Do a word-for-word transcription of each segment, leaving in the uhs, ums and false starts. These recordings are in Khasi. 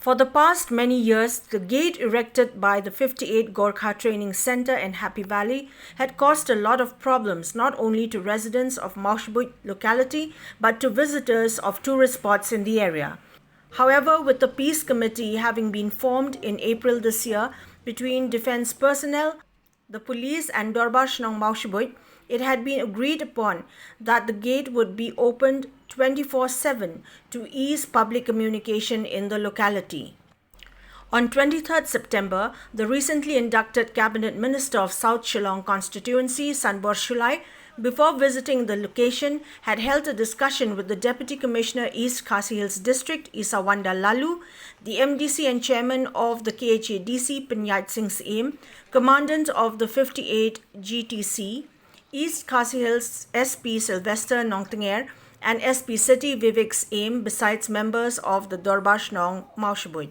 For the past many years, the gate erected by the fifty-eight Gorkha Training Centre in Happy Valley had caused a lot of problems not only to residents of Mawshbuit locality but to visitors of tourist spots in the area. However, with the Peace Committee having been formed in April this year between defence personnel, the police and Dorbar Shnong Mawshbuit, it had been agreed upon that the gate would be opened twenty-four seven to ease public communication in the locality. On twenty-third September, the recently inducted Cabinet Minister of South Shillong constituency, Sanbor Shullai, before visiting the location, had held a discussion with the Deputy Commissioner East Khasi Hills District, Isawanda Laloo, the M D C and Chairman of the K H A D C, Pynïaid Singh Syiem, Commandant of the fifty-eight G T C, East Khasi Hills S P Sylvester Nongtnger and S P City Vivek Syiem, besides members of the Dorbar Shnong Mawshbuit.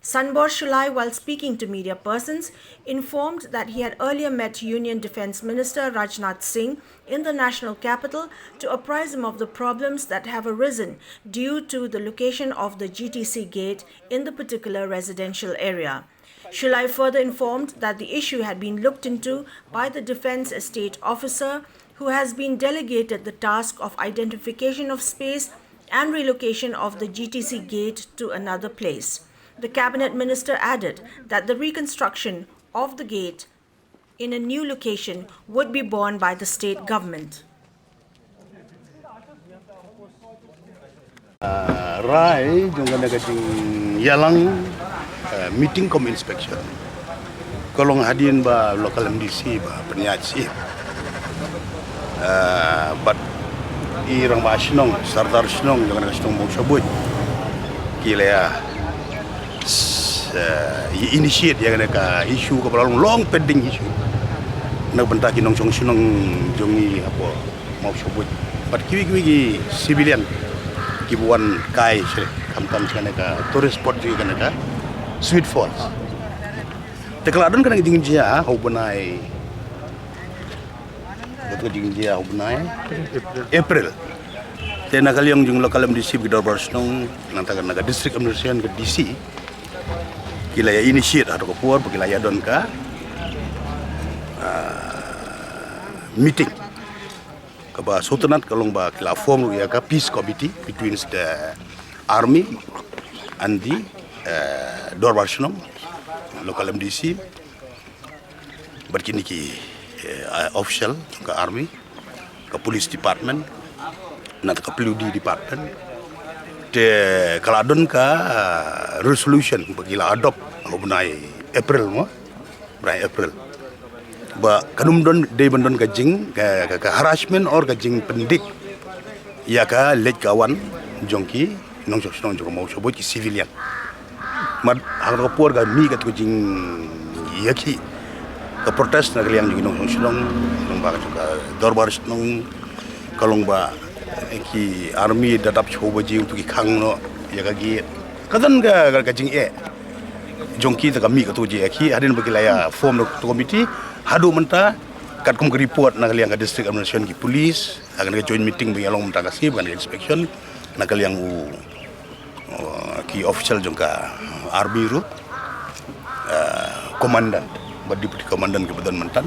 Sanbor Shullai, while speaking to media persons, informed that he had earlier met Union Defence Minister Rajnath Singh in the national capital to apprise him of the problems that have arisen due to the location of the G T C gate in the particular residential area. Shullai further informed that the issue had been looked into by the Defence Estate Officer, who has been delegated the task of identification of space and relocation of the G T C gate to another place. The Cabinet Minister added that the reconstruction of the gate in a new location would be borne by the state government. Rai jong kane ka jingïalang meeting cum inspection ka long hadien ba local M D C ba Pynïaid Syiem bad i rangbah shnong, sardar shnong jong kane ka shnong Mawshbuit ki la ïa initiate ïa kane ka issue kaba la long long pending issue na ka bynta ki nongshong shnong jong ngi hapoh Mawshbuit bad kiwei kiwei ki civilian kiba wan kai sha khamtam sha kane ka tourist spot jong kane ka Sweet Falls. Te ka la don kane ka jingjia ha u bnai, ka jingjia ha u bnai April. Te na ka liang jong local M D C bad ki dorbar shnong nangta na ka district administration ka D C ki la ïa initiate ha ka por ba ki la ïa don ka meeting kaba sngewtynnat ka long ba ki la form ruh ïa ka peace committee between the army and the dorbar shnong, local M D C bad kine ki official ka army, ka police department, nangta ka P W D department. Te ka la don ka resolution ba ki la adopt ha u bnai April mo, bnai April. Ba kan ym don dei ban don ka jing ka harassment or ka jingpyndik ïa ka leit ka wan jong ki nongshong shnong jong ka Mawshbuit ki civilian. Bad ha ka por ka mih katu ka jingïakhih ka protest na ka liang jong ki nongshong shnong, nong ba ka jong ka dorbar shnong ka long ba ki army da dap shuh ba jing tu ki khang noh ïa ka gate. Ka don ka jingeh jong ki, te ka mih katu ka jingeh ki hadien ba ki la ïa form katu ka committee. Haduh mynta katkum ka report na ka liang ka district administration ki police ha ka joint meeting ba ïa long mynta ka sngi ba ka inspection na ka liang u ki official jong ka army ruh, commandant bad deputy commandant kiba don mynta.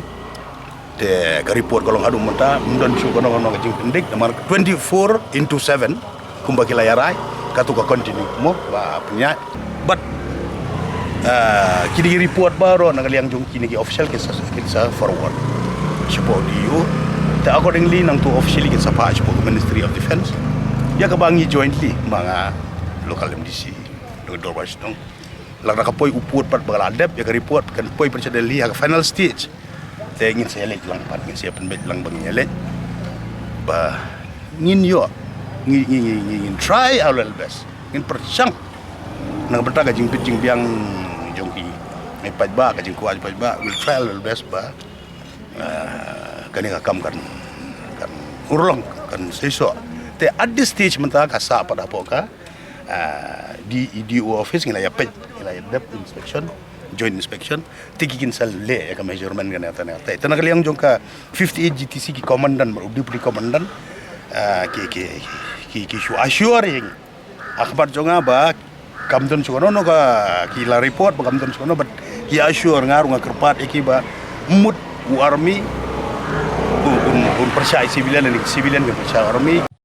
Te ka report ka long haduh mynta ym don shuh kano kano ka jingpyndik namar twenty-four into seven kumba ki la ïa rai katu ka continue mo ba Pynïaid. Bad kine ki report baroh na ka liang jong kine ki official kin sa forward shapoh D E O. Te accordingly nangtu officially kin sa phah shapoh ka Ministry of Defence ïa kaba ngi jointly ma nga local M D C, dorbar shnong. Lada ka poi u pud pat ba ka la dep ïa ka report kan poi pat sha Delhi ha ka final stage. Te ngin sa ïaleit lang pat, ngin sa ïapynbeit lang ba ngin ïaleit ba ngin ïoh, ngin try our level best, ngin pyrshang na ka bynta ka jingbit jingbiang jong ki paidbah, ka jingkwah paidbah, we'll try our level best ba kane ka kam kan urlong, kan seisoh. Te at this stage mynta ka sah pat hapoh ka D E O office ngi la ïa peit, ngi la ïa dep inspection, joint inspection. Te ki kin sa leh ïa ka measurement kane kata ne kata. Te na ka liang jong ka fifty-eight G T C ki commandant bad u deputy commandant ki ki ki ki shu assure ïa ngi ha khmat jong nga ba Kam don shuh kano ka ki la report ba kam don shuh kano, but ki assure nga ruh nga kyrpad ïa ki ba mut u army un, un, un pyrshah ïa civilian, ne civilian ki pyrshah army.